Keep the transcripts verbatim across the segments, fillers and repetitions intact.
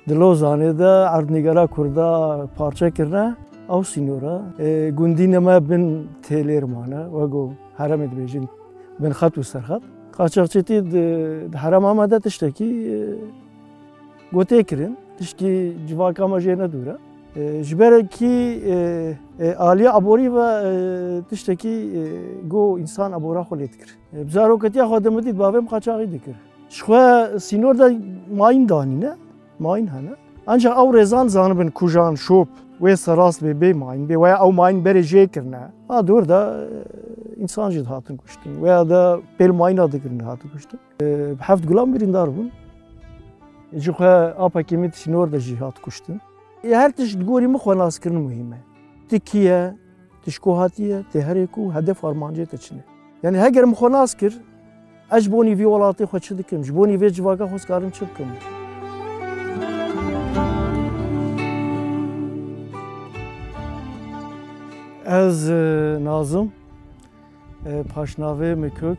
Di Lozanê de erdnîgera Kurda parçe kirine, ew sînor e. E, gundînê me bin têlêr mane, wek ku herêmê dibêjin, bin xet û serxet. Qaçaxçîtî di, di herêma me de tiştekî, e, gotê kirin, tişkî civaka me jê ne dûr e. E, ji ber kî, e, e, aliyê aborî ve, e, tiştekî, e, go însan abora xwe lê dikir. E, bi zaroketiya xwe de min dît bavê min qaçaxî dikir. Ji xwe sînor de mayîn danîne, mayîn hene. Ancak ew rêzan zanibin kujan, şop, wê serast bê, bê mayîn bê, weya ew mayîn berê jê kirine. Ha, dor de, e, însan jî dihatin kuştin. Weya de pêl mayîna dikirin dihatin kuştin. E, bi heft gulan birîndar bûn. Ji xwe apekî min sînor de jî hat kuştin. E, her tişt di gorî min xwe naskirin muhîm e. Tu kî ye? Tu ji ku hatiye, tê herê ku hedef armancê te çi ne? Yanî heger min xwe nas kir, ez ji bonî vî welatê xwe çi dikim, ji bonî vê civaka xwe dikarim çi bikim? Ez, e, Nazim, e, paşnavê min Kök.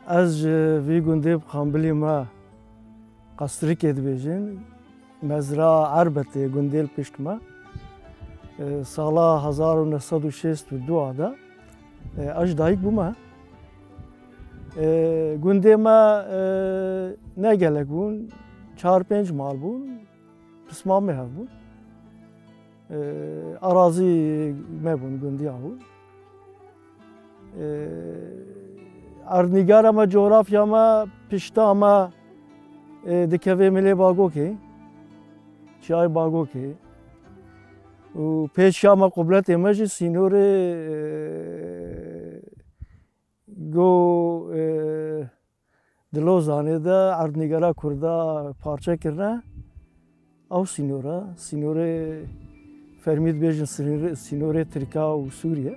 Ez ji vî gundê bi qambilî me Qasrikê dibêjin. Mezra Erbetê gundê li pişt me. E, sala hezar û neh sed û şêst û du de, e, ez dayik bûme. E, gundê me, e, ne gelek bûn, çar pênc mal bûn, pismamê hev bûn. E, arazî me bûn, gundiya bûn. E, erdnîgara me, cografya me, pişta me, e, dikeve milê Bagokê, çiyayê Bagokê. Û pêşiya me, qubletê me jî sînorê, e, go, e, Di Lozanê de erdnîgera Kurda parçe kirine, ew sînor e. Sînorê fermî dibêjin sînorê, sînorê Tirka û Sûriye.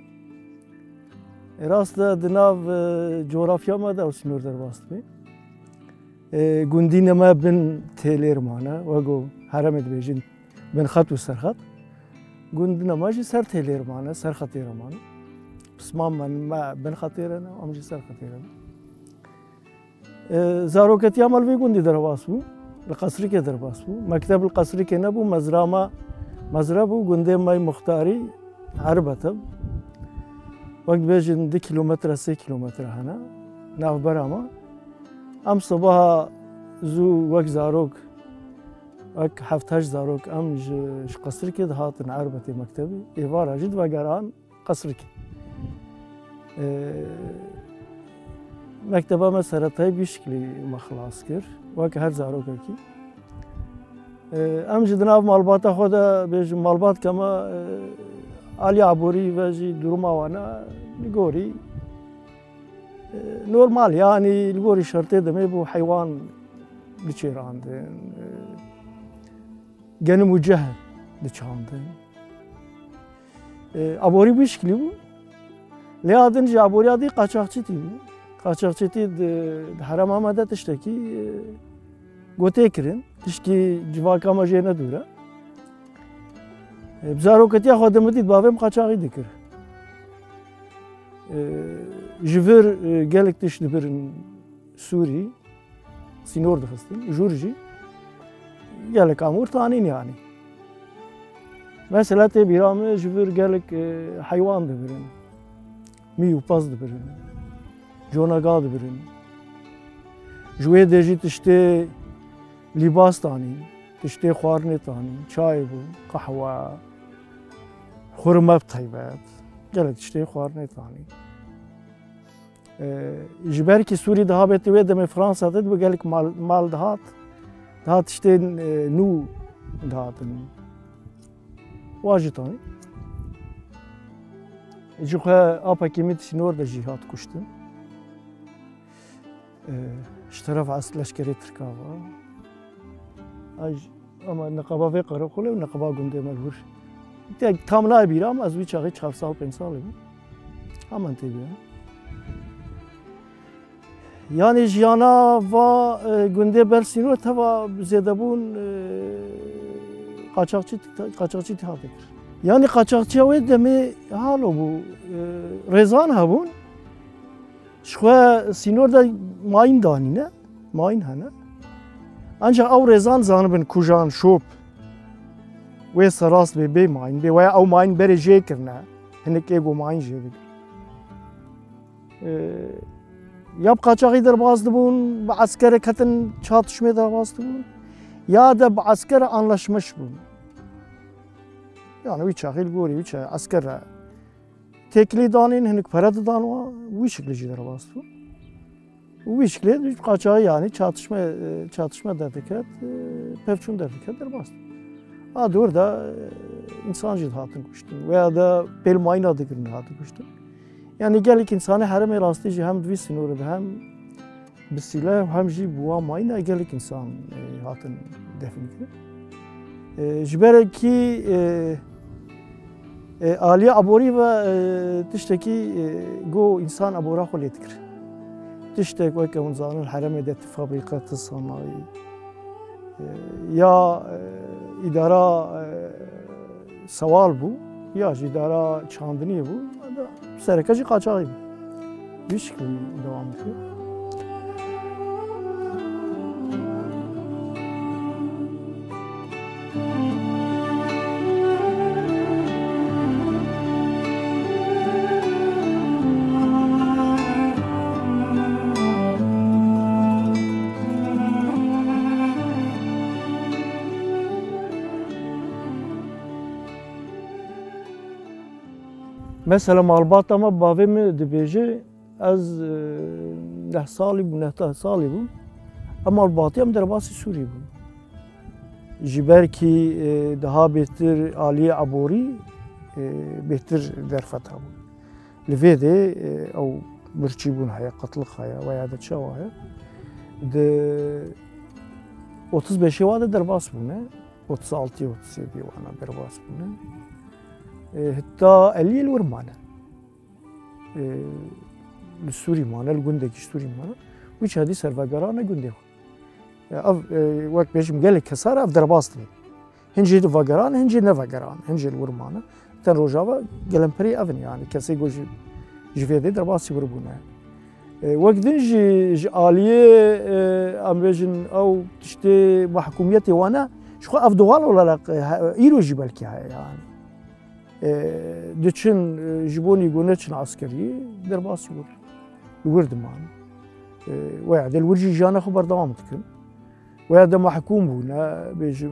E, rast e, di nav, e, cografya me de ew sînor derbas dibe. E, gundînê me bin têlêr mane, wek ku herêmê dibêjin. Bin xet û serxet. Gundina me jî ser têlêr mane, ser xetê re mane. Pisman me, me bin xetê re ne, em jî ser xetê re ne. E, zaroketiya me li vê gundî derbas bû, li Qesrikê derbas bû. Mekteb li Qesrikê nebû, mezra me, mezra bû, gundê me muxtarî Erbet e. Wek dibêjin du kilometre, sê kilometre hene, navbera me. Em sibaha zû wek zarok Wek heft heşt zarok em ji, ji Qesrikê dihatin Erbetê mektebê, êvara jî divegeran Qesrikê. Ee, mekteba me seretayî bî şiklî me xilas kir, wek her zarokekî. Ee, em jî di nav malbata xwe de bêjin malbatka me, ee, alî aborî ve jî duruma wan e, li gorî Normal, yanî li gorî şertê demê bû heywan diçêrandin, genim û ceh diçandin. Aborî bû şiklî bû. Lê a din jî aboriya dî qaçaxçîtî bû. Qaçaxçîtî di, di herêma me de tiştekî, gotê kirin. Tişkî civaka me jê ne dûr e. E, bi zaroketiya xwe de min dît bavê min qaçaxî dikir. E, ji vir, e, gelek tişt dibirin Sûrî, sînor dixistin, jûr jî gelek amûr tanîn yanî. Mesela tê bîra min ji vir gelek, e, heywan dibirin. Mî û pez dibirin. Conaga dibirin. Ji wê dê jî tiştê lîbas tanîn, tiştê xwarinê tanîn, çayê bû, qehwe, xurme bi taybet, gelek tiştê xwarinê tanîn. Ee, ji ber kî Sûrî dihabêt wê demê Fransa de dibe gelek mal, mal dihat, dihat tiştên, e, nû dihatin. Wa jî tanî. Ji xwe apekî min di sînor de jî hat kuştin. Ee, ji teref es-, leşkerê Tirka ve. Ay, ama niqaba vê qereqolê û niqaba gundê me li wir. Te tam nayê bîra, ama ez wî çaxê çar sal, pênc salê bû. Hemen tê bîra. Yanî jiyana va, e, gundê ber sînor teva zêdebûn, e, qaçaxçî, qaçaxçî tê hate kir. Yanî qaçaxçiya wê demê halo bû, e, rêzan hebûn. Ji xwe sînor de mayîn danîne, mayîn hene. Ancak ew rêzan zanibin kujan şop wê serast bê, bê mayîn bê, weya ew mayîn berê jê kirine, hinek êgo mayîn jê dikin. Ee, ya bi qaçaxî derbas dibûn, bi eskerê ketin çatişmê derbas dibûn, ya de bi eskerê anlaşmiş bûn. Yani wî çaxî li gorî wî çaxî esker re têkilî danîn, hinek pere didan wa, wî şiklî jî derbas dibûn. Û wî şiklê qaçaxî, yani çatişme, e, çatişme derdiket, e, pevçûn derdiket, derbas. A dor de, e, însan jî dihatin kuştin. Veya de pêl mayîna digirin dihatin kuştin. Yani gelek însanê herêmê rastî jî hem di vî sînorê de hem bi sîleh hem jî bi wan mayîna gelek însan, e, hatin defn kirin. E, ji ber kî, e, e, aliyê aborî ve, e, tiştekî, e, go însan abora xwe lê dikir. Tiştek weke hûn zanin herêmê de ti fabrîka, ti sanayî, e, ya, e, îdara, e, sewal bû, ya jî îdara çandiniyê bû, sereke jî qaçaxî bû. Vî şiklî dewam dike. Mesela malbata me, bavê min dibêje, ez, e, neh salî bûm, neh salî bûm. Em malbatî em derbasî Sûrî bûn. Ji ber kî, e, daha bêtir aliyê aborî, e, bêtir derfet hebû. Li vê de, e, ew birçî bûn heye, qetlix heye, veya de çawa heye. Di otuz beşê wa de derbas bûne. Otuz altı, otuz yedi wana derbas bûne. E, heta eliyê li wir mane. E, li Sûrî mane, li gundekî Sûrî mane. Wî çadî ser vegerane gundê xwe. E, ev, e, wek bêjim gelek kesar ev derbas dibe. Hin jê vegerane, hin jê nevegerane, hin jê li wir mane. Ten Rojava gelemperî ev in yani. Kesê ku ji, ji vê de derbasî wir bûne. E, wek din jî ji aliyê, e, em bêjin ew tiştê mahkûmiyetê wane, ji xwe ev doğal olarak, e, he-, îro jî belkî heye yani. E, diçin, e, ji bo nîgo neçin eskeriyê, derbasî wir, li wir diman. E, weya de li wir jî jiyana xwe berdewam dikin. Weya de mahkûm bûne, bêjim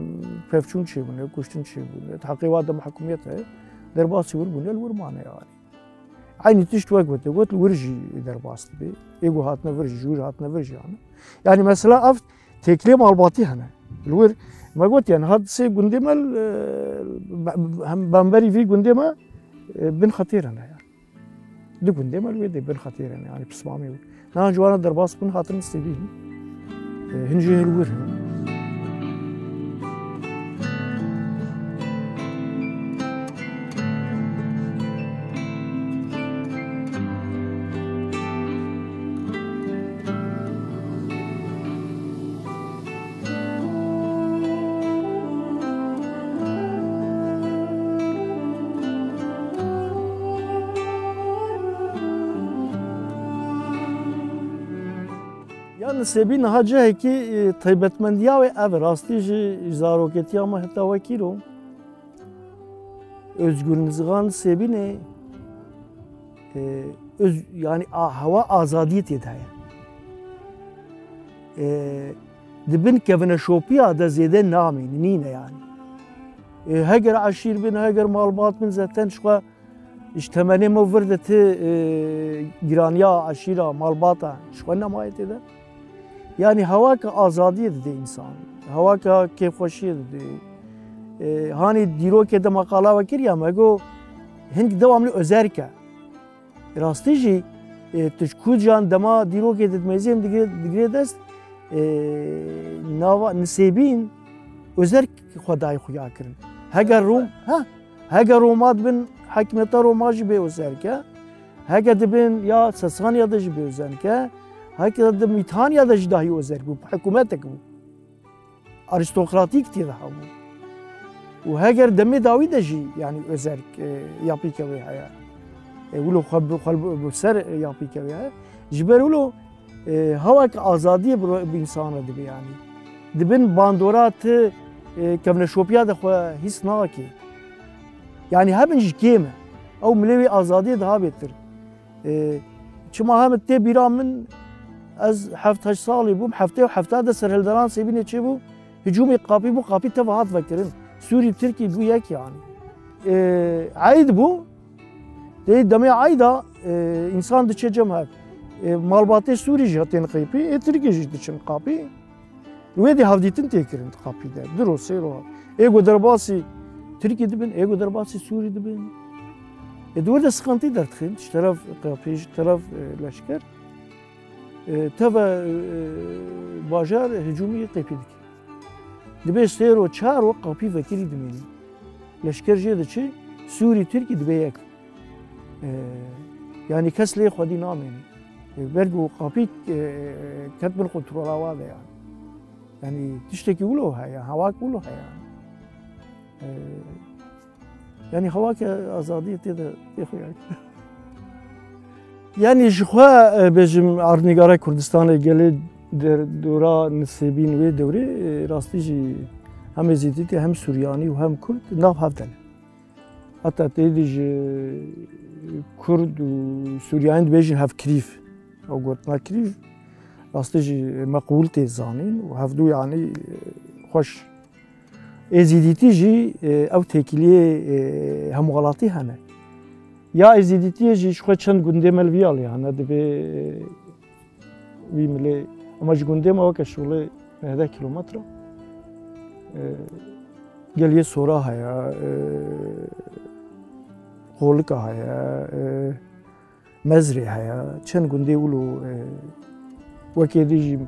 pevçûn çêbûne, kuştin çêbûne, di heqê wa de mahkûmiyet heye, derbasî wir bûne, li wir mane yani. Eynî tişt wek gote got, li wir jî derbas dibe. Ê ku hatine vir jî, ji wir hatine vir jî yani. Yani mesela ev têkilê malbatî hene. Li wir me got yani hat sê gundê me, e, be-, hem bemberî vî gundê me, e, bin xetêr hene yani. Du gundê me li wê dê bin xetêr hene yani pismamî wir. Niha ji wana derbas bûn hatin Nisêbîn. E, hin jî hil wir in. Ya Nisêbîn niha cihekî, e, taybetmendiya wê ev e. Rastî jî zaroketiya me heta wekî ro. Özgür Nizgan Nisêbînê, e, öz-, yani a-, hewa azadiyê tê de heye. E, di bin kevineşopiya de zêde namînin, nîne yani. E, heger eşîr bin, heger malbat bin, zaten ji xwe Ji temenê me vir de ti, e, giraniya eşîra, malbata ji xwe nemaye tê de. Yanî hewaka azadiyê dide însan. Hewaka kêfxweşiyê dide. E, hanî dîrokê de me qala we kiriya me got, hing dewamlî ozerk e. Rastî jî, e, tu ji ku can dema dîrokê de dimêzî him digire, digire dest, e, nava Nisêbîn ozerk xwe dayê xuya kirin. Heger Rom, ha, Heke Roma dibin, hikûmeta Roma jî bê ozerk e. Heke dibin ya Sasaniya de jî bê ozerk e. Heke di Mîtaniya de jî dahî ozerk bû, hikûmetek bû. Arîstokratîk tê de hebû. Û heger demê dawî de jî, yanî ozerk, e, yapîke wê heye. E, wilo xwe bi, xwe bi, bi ser, e, yapîke wê heye. Ji ber wilo, e, hewek azadiyê bi, bi însana dibe, yanî. Di bin bandora ti, e, kevneşopiya de xwe hîs nake. Yanî hebin jî kêm e. Ew milê wî azadiyê daha bêtir. E, çima hemit tê bîra min, ez heft heşt salî bûm, heftê û hefta de serhildanan Sêbînê çêbû, hicûmê Qapî bû, Qapî teva hat vekirin. Sûrî, Tirkî bû yek yanî. E, eyd bû, Dê demê eyda, e, însan diçe cem hev. E, malbatê Sûrî jî tên Qapî, ê Tirkî jî diçin Qapî. Li wê dê hevdîtin tê kirin Qapî de. Du ro, sê ro. Ê ku derbasî Tirkî dibin, ê ku derbasî Sûrî dibin. E, di wir de siqantî derdixin, ji teref Qapî, ji teref, e, leşker. E, teve, e, bajar hicûmî Qapî dike. Dibe sê ro, çar ro Qapî vekirî dimînî. Leşker jê diçi, Sûrî, Tirkî dibe yek. E, yanî kes lê xwedî namênî. E, ber ku Qapî, e, ket bin kontrola wa de yanî. Yanî tiştekî wilo heye, hewak wilo heye. E, yanî hewake azadiyê tê de tê xuya. Yanî ji xwe, e, bêjim erdnîgara Kurdistanê gelê der-, dora Nisêbîn wê dewrê, e, rastî jî hem Êzîdîtî hem Suryanî û hem Kurd nav hev de ne. Heta tê dî ji Kurd û Suryanî dibêjin hevkirîv. Ew gotina kirîv rastî jî meqûl tê zanîn û hevdû yanî, e, xweş. Êzîdîtî jî, e, ew têkiliyê, e, hemwelatî hene. Ya Êzîdîtiyê jî ji xwe çend gundê me li vî alî hene, divê, e, wî milê, ema ji gundê me weke şolê neh deh kîlometre, e, geliyê Sora heye, e, Qolika heye, e, Mezrê heye, çend gundê wilo, e, wekê dî jî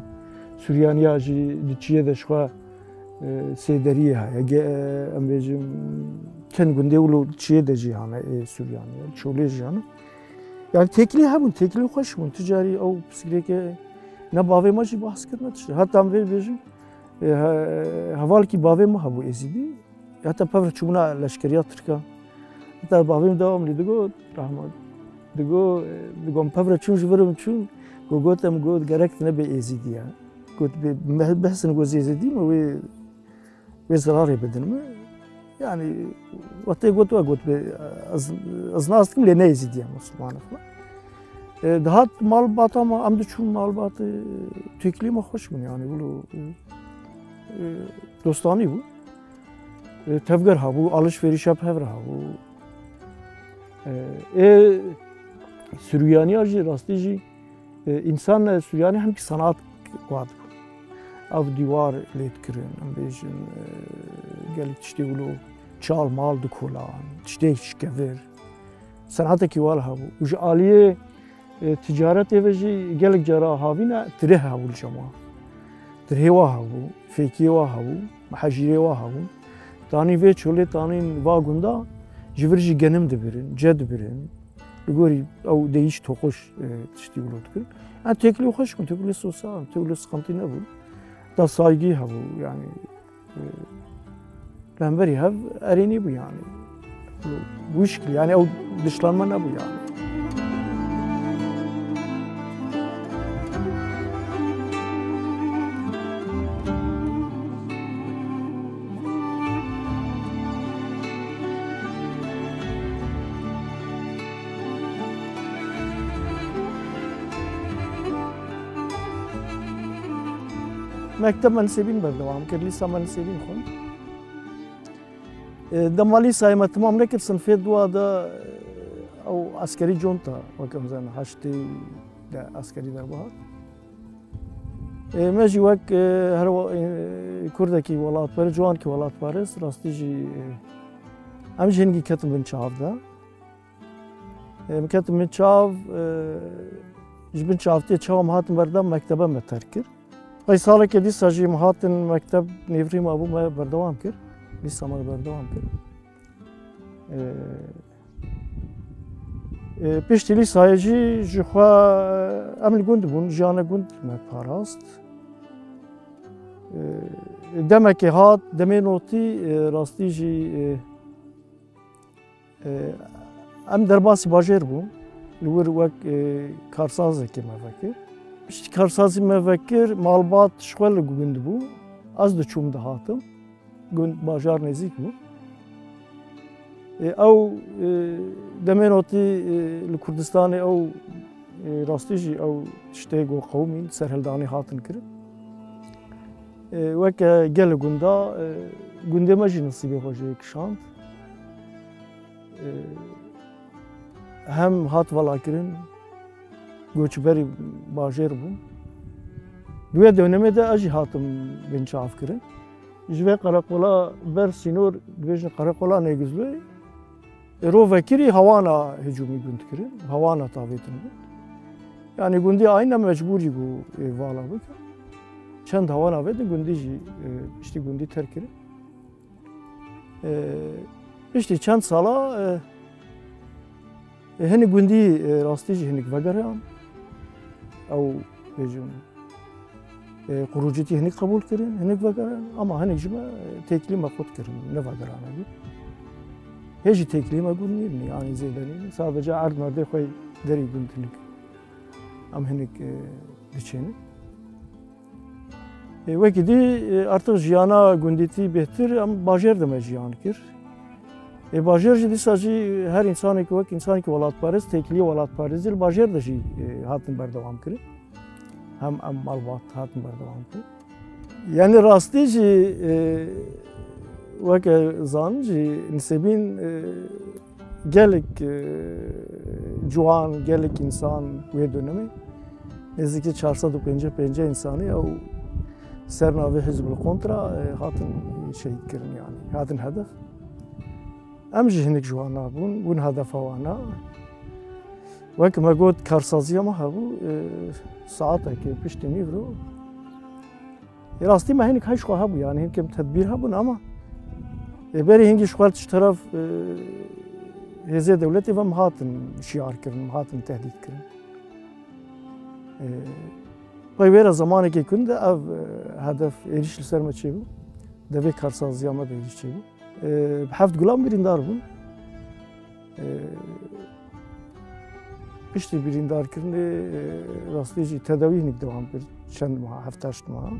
Suryaniya jî di çiyê de ji xwe, e, Sêderiyê heye, ge-, e, em bêjin çend gundê wilo çiyê de jî hane, e, Suryaniya, Çolê jî hane. Yani têkilî hebûn, têkilî xweş bûn. Tu carî ew pirsgirêke ne bavê me jî behs kir, ne tişt. Heta em vê bêjin, e, he-, hevalkî bavê me hebû Êzîdî. Heta pevre çûbûna leşkeriya Tirka. Heta bavê min dewam lê digot, rahmet. Digot, e, digot, em pevre çûn ji vir min çûn, ku got, em got, gerek tu nebe Êzîdî ye. Got, bê, me-, behsin ku ez Êzîdî me, wê, wê zerarê bidin me. Yani, wextê got, we got, bê, ez, ez nas dikim, lê ne Êzîdî ye, Musulman e falan. E, dihat malbata me, em diçûn malbatê, têkilî me xweş bûn, yani, wilo, e, e, dostanî bû. E, tevger hebû, alişverîşa bi hev re hebû. E, ê Suryaniya jî, rastî jî, e, însan, e, Suryanî hemkî sanat wa dibû. Ev dîwar lê dikirin, em bêjin, e, gelek tiştê wilo çal mal dikolan, tiştê şikevir. Senatekî wa li hebû. Û ji aliyê E, ticaretê ve jî gelek cara havîne tirih hebû li cem wan. Tirhê wa hebû, fêkiyê wa hebû, hejîrê wa hebû. Tanî vê çolê tanîn va gunda ji vir jî genim dibirin, ce dibirin. Li gorî ew deyîş toqoş, e, tiştî wilo dikirin. Yani têkilî xweş bûn, têkilî sosyal, têkilî siqintî nebûn. Da saygî hebû yani. Li hemberî hev erênî bû yani. Wî şikilî yani ew dişlanma nebû yani. Mekteb me Nisêbîn berdewam kir, lîsa me Nisêbîn xwend. E, dema lîsayê me temam nekir, sinfê dua de, e, ew eskerî conta, weke em zanin, heştê de eskerî derbihat. E, me jî wek, e, her we-, e, kurdekî welatperest, ciwankî welatperest, rastî jî, e, em jî hingî ketin bin çav de. Em ketin bin çav, e, ji bin çavtiyê çawa em hatin berdam, mektebe me terk kir. Vay saleke dîsa jî em hatin mekteb, nêvrî ma bû, me berdewam kir. Lîsa me berdewam kir. E, e, piştî lîsayê jî ji xwe, e, em li gund bûn, jiyana gund me parast. E, demekê hat, demê notî, e, rastî jî, e, E, em derbasî bajêr bûn. Li wir wek, e, karsazekê me vekir. Piştî karsazî me vekir, malbat ji xwe li gund bû. Ez diçûm dihatim. Gund, bajar nêzîk bû. Ê, ew, ê, demên otî, ê, li Kurdistanê ew, ê, rastî jî ew tiştê ku qewimîn, serhildanê hatin kirin. Ê, weke gelê gunda, ê, gundê me jî nisîbê xwe jê kişand. Ê, hem hat valakirin, göçberî bajêr bûn. Di wê dönemê de ez jî hatim binçavkirin. Ji vê qereqola ber sînor, dibêjin qereqola Nêgizloyê, ê, rovekirî Hawana hicûmî gund kirin, Hawana tavêtin gund. Yanî gundî ayna mecbûrî bû, ê, vala bikin. Çend Hawana vedin gundî jî, ê, piştî gundî terk kirin. Ê, piştî çend sala, ê, ê, hinek gundî, ê, rastî jî hinek vegeriyan. Ew bêjin, ê, qurûcîtî hinek qebûl kirin, hinek vegeriyan. Ama hinek ji me, ê, têkilî me qut kirin, nevegerane bî. Hê jî têkilî me gund nîn, yanî zêde nîn. Sadece erd merdê xwe derî gund hinek. Em hinek, ê, diçênin. Ê, wekî dî, ê, artık jiyana gundîtî bêhtir, em bajêr de me jiyan kir. Ê, bajêr jî dîsa jî her însanekî wek însanekî welatparêz, têkiliyê welatparêzî li bajêr de jî, ê, hatin berdewam kirin. Hem em malbat hatin berdewam kirin. Yanî rastî jî, ê, weke zanin jî nisêbîn, ê, Gelek, e, ciwan, gelek însan wê dönemê, nêzîkî çar sed û pêncî pênc însanî ew ser navê Hizbul Kontra, e, hatin şehîd kirin, yanî hatin hedef. Em jî hinek ji wana bûn, bûn hedefa wana. Wek me got, karsaziya me hebû, e, saetekê piştî nîvro. Ê rastî me hinek hej xwe hebû, yanî hinek em tedbîr hebûn ama, ê, berî hingî ji xwe ji teref, e, hêzê dewletê ve em hatin şiyar kirin, em hatin tehdît kirin. E, pey wê re zemanekê kin de ev, e, hedef êrîş li ser me çêbû, devê karsaziya me de êrîş çêbû. E, bi heft gulan birîndar bûn. E, piştî birîndarkirinê, e, rastî jî tedawî hinek dewam kir, çend meha, heft heşt meha.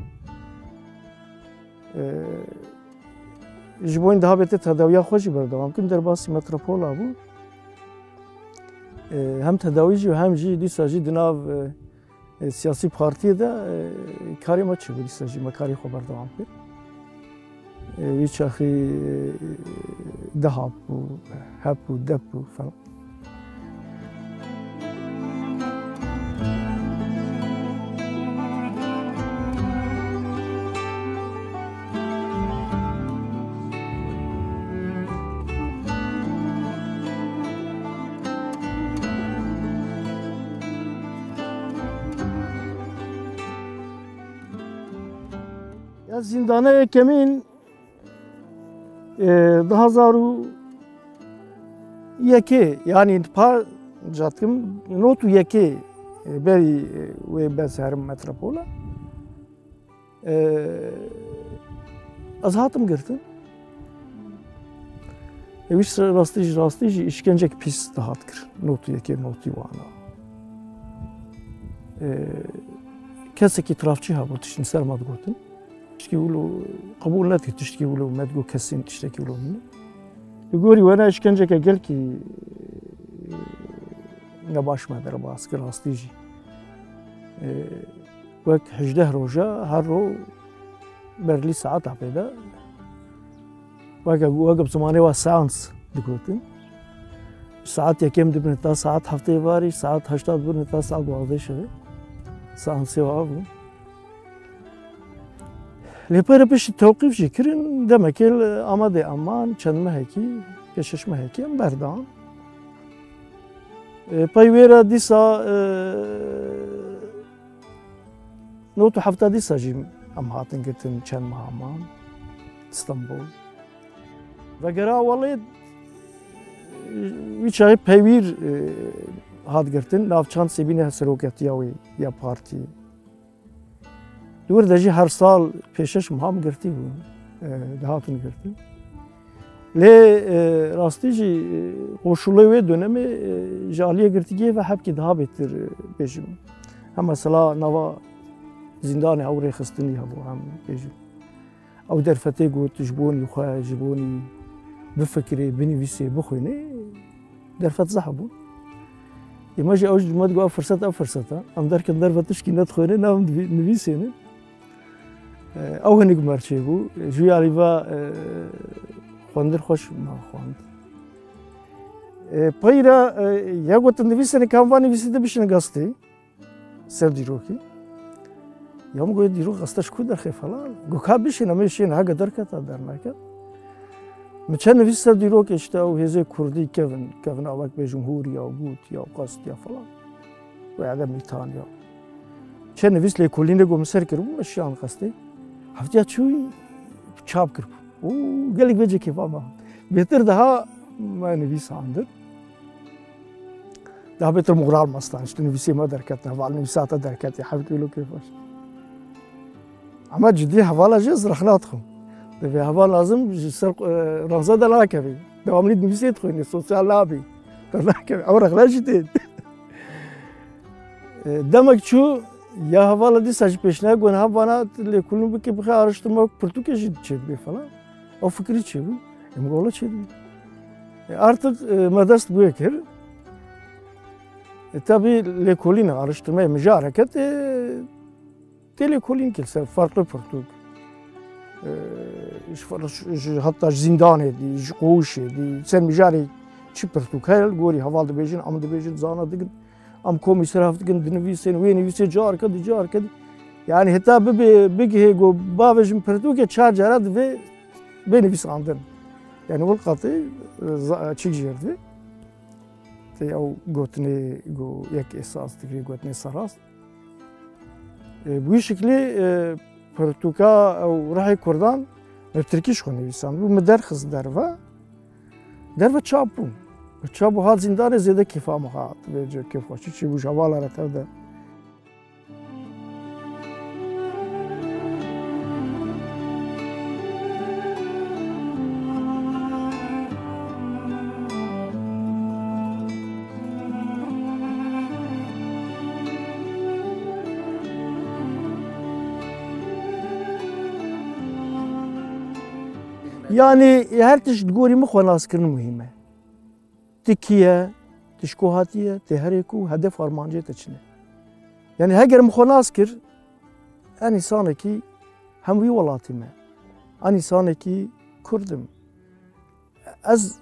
E, ji bo dihabêtê tedawiya xwe jî berdewam kirin, derbasî metropola bû. E, hem tedawî jî hem jî dîsa jî di nav, e, e, siyasî partiyê de, e, karê me çêbû, dîsa jî me karê xwe berdewam kir. E, wî çaxî, e, DEHAP bû, HEP bû, DEP bû falan. Ya zîndana yekemîn, e, du hazar û yekê, yanî pa, catikim, not û yekê, e, berî, e, wê bes herim metropola. E, ez hatim girtin. E, wî rastî jî, rastî jî îşkencek pîs dihat kir. Not û yekê, not û wana. E, kesekî trafçî hebû, tiştî ser me digotin. Tiştekî wilo qebûl nedikir, tiştekî wilo me digot kesên tiştekî wilo min. Li gorî we ne, îşkenceke gelkî nebaş me derbas kir, rastî jî. E, wek hejdeh roja her ro berlî saeta pê de. Weke, weke bi zimanê we seans digotin. Saet yekê em dibin ta saet heftê varî, saet heşta dibin ta saet duwazdeh şevê. Seansê we ev bû. Lê pere piştî tewqîf jî kirin, demekê li Amedê eman çend mehekî, pêş şeş mehekî em berdan. E, pey wê re dîsa, e, not û hefta dîsa jî em hatin girtin, çend meha man Stenbol. Vegera welê, wî çaxê peywîr, e, hat girtin, navçand Sêbînê seroketiya wê ya partiyê. Li wir de jî her sal pêşeş meham girtî bûn, e, dihatin girtin. Lê, e, rastî jî, e, koşulê wê dönemê, e, ji aliyê girtîgehê ve hebkî daha bêtir, e, bêjim. Hem mesela nava zîndanê ew rêxistinî hebû, hem bêjim. Ew derfetê ku tu ji bonî xwe, ji bonî bifikirê, binivîsê, bixwînê, derfet zehf bû. Ê me jî ew ji me digot, ev firset, ev firset e. Em derketin derve tişkî nedixwêne, ne em divî-, nivîsêne. E, ew hinek me re çêbû. Ji wî alî ve, e, xwendir xweş me xwend. E, peyre, e, ya gotin nivîsêne, ka em van nivîsê de bişînin gazetê. Ser dîrokî. Ya min got, dîrok gazete ji ku derxê falan. Got, ka bişîne, em ê şêne, heke derketa, derneket. Min çend nivîs ser dîrokê, işte ew hêzê kurdî kevin, kevin awek bêjin hûr ya, gût ya, qast ya falan. Wê ede mîtan ya. Çend nivîs lêkolînê ku min ser kiribû, me şiyan qastê. Heftiya çûyî çap kiribû. Û gelek vê cê kêfa me. Bêtir daha me nivîs handin. Daha bêtir moral me stand, işte nivîsê me derket, heval nivîsa te derket, ya hevkê wilo kêf baş. Ama cidî hevala jî ez rexna dixwim. Divê heval lazim ji ser, e, ranza de nakevî. Devamlî nivîsê dixwînî, sosyal nabî. Te nakevî. Ew rexna jî tê. E, demek çû, ya hevala dîsa ji pêşniyar got, niha vana lêkolîn bike, bixe araştirma, pirtûkê jî çêdibe falan. Ew fikirî çêbû. Em gola çêdibî. E, artık, e, me dest bi wê kir. E, tabi lêkolîn, araştirmeyê mijareke tê, tê lêkolîn kir ser farklı pirtûk. E, ji far-, ji, hatta ji zîndanê dî, ji qoşê dî, ser mijarê çi pirtûk heye, li gorî heval dibêjin, em dibêjin, zana dikin. Em komî ser hev dikin, dinivîsin, wê nivîsê careke dî, careke dî. Yani heta bibe, bigihê ku bavêjin pirtûkê çar cara divê bê nivîsandin. Yani wilqatê, e, za-, çîk jêr divê. Tê ew gotinê ku yek esas dikirê, gotinê serast. E, bi wî şiklî, e, pirtûka ew rihê Kurdan, e, tirkî ji xwe nivîsandibû. Min derxist derve. Derve çap bû. Çap bû, hat zîndanê, zêde kêfa min hat. Vê cê kêfxweşî çêbû ji hevala re tev de. Yanî her tişt di gorî min xwe naskirin muhîm e. Tu kî ye, tu ji ku hatiye, tu herê ku, hedef armancê te çi ne? Yanî heger min xwe nas kir, en însanekî hem wî welatî me, en însanekî Kurd im. Ez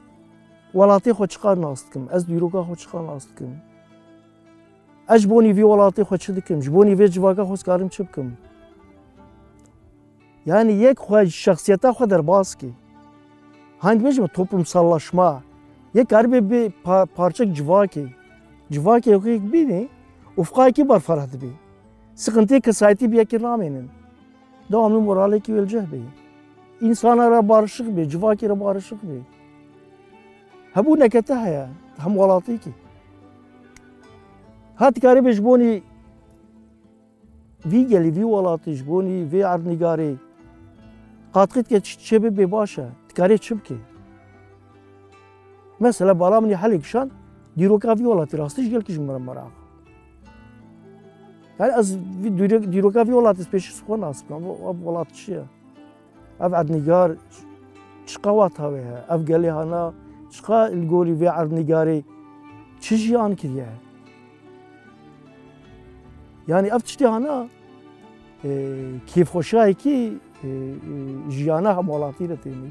welatê xwe çiqas nas dikim, ez dîroka xwe çiqas nas dikim. Ez ji bonî vî welatê xwe çi dikim, ji bonî vê civaka xwe ez karim çi bikim? Yani yek xwe şexsiyeta xwe derbas kî. Hani dibêjim toplumsallaşma. Yek karibe bê pa-, parçek civakê. Civakê yek bînî, ufqayekî berferah dibî. Sıkıntıyê kesayetî bi yekî namênin. Dewamlı moralekî wê li cih bê. Însana re barışık bê, civakê re barışık bê. Hebûneke te heye, hemwelatîkî. Ha dikarî bê ji bonî vî gelî, vî welatî, ji bonî vê erdnîgarê qatqî dike çi çê bibe baş e, dikarê çi bike? Mesela bala min ê helê kişand, dîroka vî welatî rastî ji gelkî ji min re meraq. Yani ez vî dîrok-, dîroka vî welatî ez pêşî xwe nas bikim. Ev, ev welat çi ye? Ev erdnîgar çiqa wata wê heye? Ev gelê hana çiqa li gorî vê erdnîgarê çi jiyan kiriye? Yani ev tiştê hana, e, kêfxweşiyayekî, e, e, jiyana hemwelatî re tênê,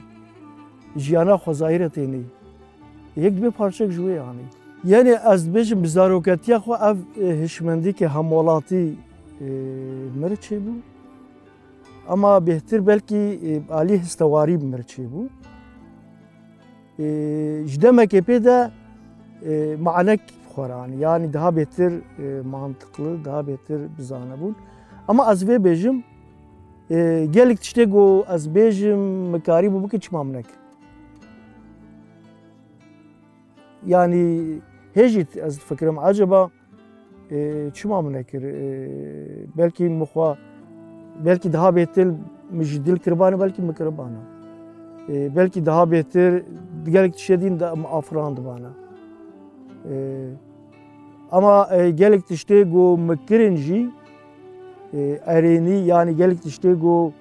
jiyana xwezayî re tênê. Yek dibe parçek ji wê anî. Yani ez dibêjim bi zaroketiya xwe ev, e, hişmendî ke hemwelatî, e, mir çêbû. Ama bêhtir belkî, e, alî histewarî bi mir çêbû. E, ji demekê pê de, e, manek xweran, yani daha bêtir, e, mantıklı, daha bêtir bizane bûn. Ama ez vê bêjim, e, gelek tiştê ku ez bêjim, mikarî bû bike çima minek. Yani hê jî ez difikirim, acaba, e, çima min nekir? E, belkî min xwe, belkî daha bêtir min ji dil kiribane, belkî min kiribane. E, belkî daha bêtir gelek tiştê din de min afirandibane. E, ama, e, gelek tiştê ku min kirin jî, e, erênî, yani gelek tiştê ku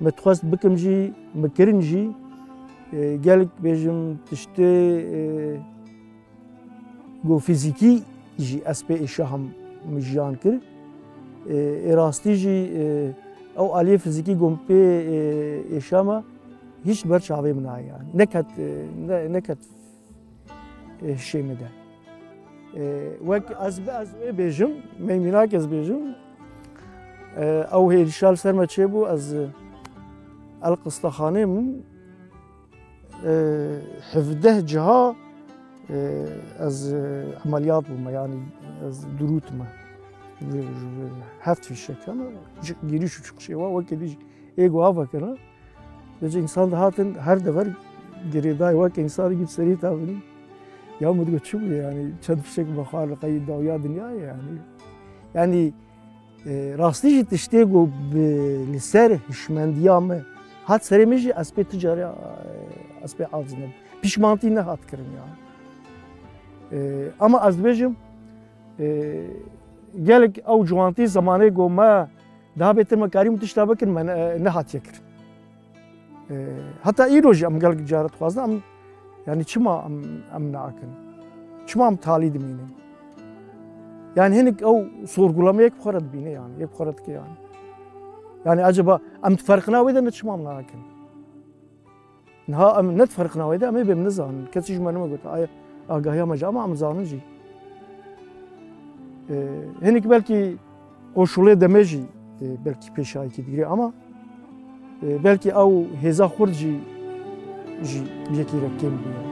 Me dixwest bikim jî, min kirin jî, e, gelek bêjim tiştê, e, ku fîzîkî jî ez pê êşa hem min jiyan kir. E, ê rastî jî, e, ew aliyê fîzîkî ku min pê, e, êşa me hîç li ber çavê min nayê yani. Neket, e, ne, neket, e, hişê min de. E, wek ez bi ez wê bêjim, me mînak ez bêjim. E, ew hêrişa li ser me çêbû, ez, e, el qistexanê min, e, hevdeh ciha, e, ez, e, emeliyat bûme, yani ez dirûtime. Heft fîşek hene, ci-, girîş û çıkışê wa wekî dî jî ê guha vekirine. Vêca însan dihatin her dever girêdayê, weke însanekî bi serî tavînî. Ya min digot çi bûye yani, çend fişek me xwar li qey dawiya dinyayê yani. Yani, e, rastî jî tiştê ku bi, li ser hişmendiya me hat serê min jî ez pê ti carê, e, ez pê aciz nebûm. Pişmantî nehat kirin yani. E, ama ez dibêjim, e, gelek ew ciwantî zemanê ku me daha bêtir me karî min tişta bikin, me ne-, nehatiye kirin. E, heta îro jî em gelek cara dixwazin, em, yani çima em, em nakin? Çima em talî dimînin? Yani hinek ew sorgulama yek bi xwe re dibîne yani, yek bi xwe re dike yani. Yani acaba em di ferqina wê de ne çima em nakin? Niha em ne di ferqina wê de, em ê bê em nizanin. Kesî ji me nime got, aya agahiya me jî, ama em zanin jî. E, hinek belkî koşulê demê jî, e, belkî pêşayekî digire, ama, e, belkî ew hêza xurt jî, jî yekî re kêm bûye.